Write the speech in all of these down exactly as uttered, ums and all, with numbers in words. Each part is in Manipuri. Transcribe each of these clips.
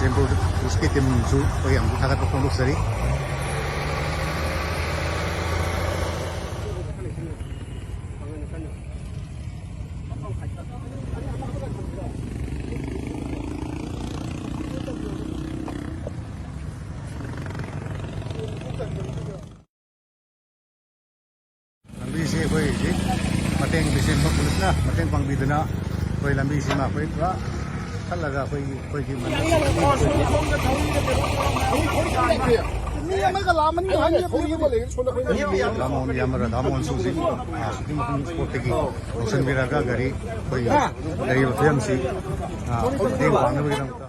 ꯃꯦꯝꯕꯔ ꯄꯨꯂꯤꯁꯀꯤ ꯇꯤꯝꯁꯨ ꯑꯩꯈꯣꯏ ꯑꯃꯨꯛ ꯊꯥꯒꯠꯄ ꯐꯣꯡꯗꯣꯛꯆꯔꯤ꯫ ꯂꯝꯕꯤꯁꯤ ꯑꯩꯈꯣꯏ ꯍꯧꯖꯤꯛ ꯃꯇꯦꯡ ꯄꯤꯁꯤꯟꯕ ꯄꯨꯂꯤꯁꯅ ꯃꯇꯦꯡ ꯄꯥꯡꯕꯤꯗꯨꯅ ꯑꯩꯈꯣꯏ ꯂꯝꯕꯤꯁꯤꯃ ꯑꯩꯈꯣꯏ ꯄꯨꯔꯥ ꯈꯜꯂꯒ ꯑꯩꯈꯣꯏꯒꯤ ꯑꯩꯈꯣꯏꯒꯤ ꯃꯤ ꯑꯃꯒ ꯂꯥꯛꯑꯃꯅꯤ ꯍꯥꯏꯅ ꯈꯣꯡꯖꯕ ꯂꯩꯔꯦ ꯁꯣꯝꯗ ꯑꯩꯈꯣꯏ ꯔꯥꯃꯣꯍꯟ ꯌꯥꯝꯕ ꯔꯥꯙꯥꯃꯣꯍꯟꯁꯨ ꯍꯧꯖꯤꯛ, ꯑ, ꯁꯨꯇꯤꯡ ꯃꯐꯝ ꯏꯁꯄꯣꯠꯇꯒꯤ ꯂꯧꯁꯤꯟꯕꯤꯔꯒ ꯒꯥꯔꯤ ꯑꯩꯈꯣꯏꯒꯤ ꯂꯩꯔꯤꯕ ꯐꯤꯕꯝꯁꯤ, ꯑ, ꯃꯇꯦꯡ ꯄꯥꯡꯅꯕꯒꯤꯗꯃꯛꯇ꯫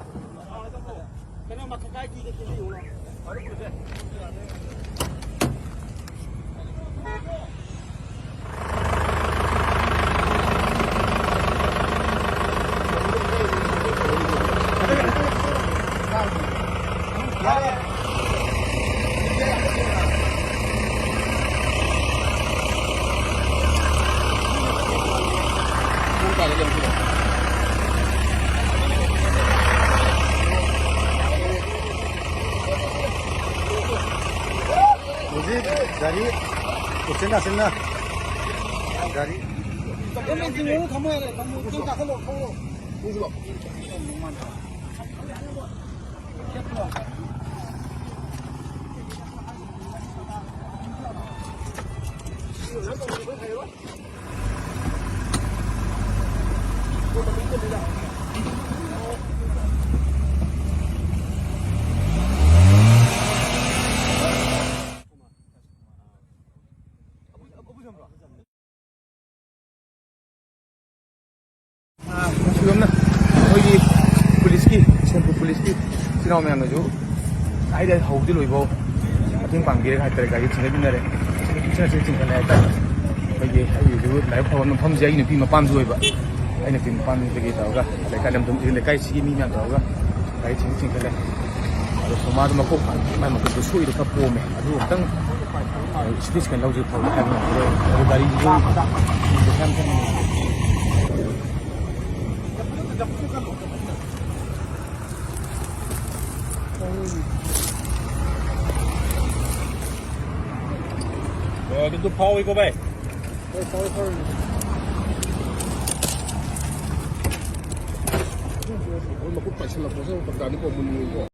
ꯍꯧꯖꯤꯛ ꯒꯥꯔꯤ ꯎꯆꯤꯟ ꯅꯥꯆꯤꯟꯅ ꯒꯥꯔꯤ ꯑꯥ, ꯅꯨꯡꯁꯤꯕꯝꯅ ꯑꯩꯈꯣꯏꯒꯤ ꯄꯨꯂꯤꯁꯀꯤ, ꯕꯤꯁꯦꯝꯄꯨꯔ ꯄꯨꯂꯤꯁꯀꯤ ꯏꯆꯤꯟ ꯏꯅꯥꯎ ꯃꯌꯥꯝꯅꯁꯨ ꯀꯥꯏꯗ ꯍꯧꯕꯗꯤ ꯂꯣꯏꯕꯧ ꯃꯇꯦꯡ ꯄꯥꯡꯕꯤꯔꯒ ꯍꯥꯏꯇꯥꯔꯦ, ꯒꯥꯔꯤ ꯆꯤꯡꯈꯠꯃꯤꯟꯅꯔꯦ꯫ ꯏꯆꯤꯟ ꯏꯅꯥꯎ ꯆꯤꯡꯈꯠꯂꯦ ꯍꯥꯏꯇꯥꯔꯦ꯫ ꯑꯩꯈꯣꯏꯒꯤ ꯑꯩꯒꯤꯁꯨ ꯂꯥꯏꯕꯛ ꯐꯕ ꯃꯐꯝꯁꯦ ꯑꯩꯒꯤ ꯅꯨꯄꯤ ꯃꯄꯥꯝꯁꯨ ꯑꯣꯏꯕ꯫ ꯑꯩ ꯅꯨꯄꯤ ꯃꯄꯥꯝꯗꯒꯤ ꯇꯧꯔꯒ ꯂꯩꯀꯥꯏ ꯂꯝꯗꯝ, ꯂꯩꯀꯥꯏꯁꯤꯒꯤ ꯃꯤ ꯃꯌꯥꯝ ꯇꯧꯔꯒ ꯒꯥꯔꯤ ꯆꯤꯡ ꯆꯤꯡꯈꯠꯂꯦ꯫ ꯑꯗꯣ ꯁꯣꯃꯥꯗꯣ ꯃꯈꯣꯡ ꯃꯥꯏ ꯃꯈꯨꯠꯇꯣ ꯁꯣꯛꯏꯗꯣ ꯈꯔ ꯄꯣꯝꯃꯦ꯫ ꯑꯗꯨ ꯑꯃꯨꯛꯇꯪ ꯁꯤꯇꯤ ꯁ꯭ꯀꯦꯟ ꯂꯧꯁꯤ ꯐꯕ ꯍꯥꯏꯕ ꯉꯝꯈꯤꯔꯣꯏ꯫ ꯑꯗꯨ ꯒꯥꯔꯤꯗꯨꯁꯨ ꯄꯩꯁꯥ ꯌꯥꯝ ꯆꯪꯉꯤ꯫ ꯑꯣ, ꯑꯗꯨ ꯐꯥꯎꯏꯀꯣ ꯚꯥꯏ꯫ ꯍꯣꯏ, ꯐꯥꯎꯏ, ꯐꯥꯎꯏ꯫ ꯃꯈꯨꯠ ꯄꯥꯏꯁꯜꯂꯛꯄꯁꯦ ꯄꯟꯖꯥꯅꯤꯀꯣ, ꯃꯨꯟ ꯃꯨꯟꯀꯣ꯫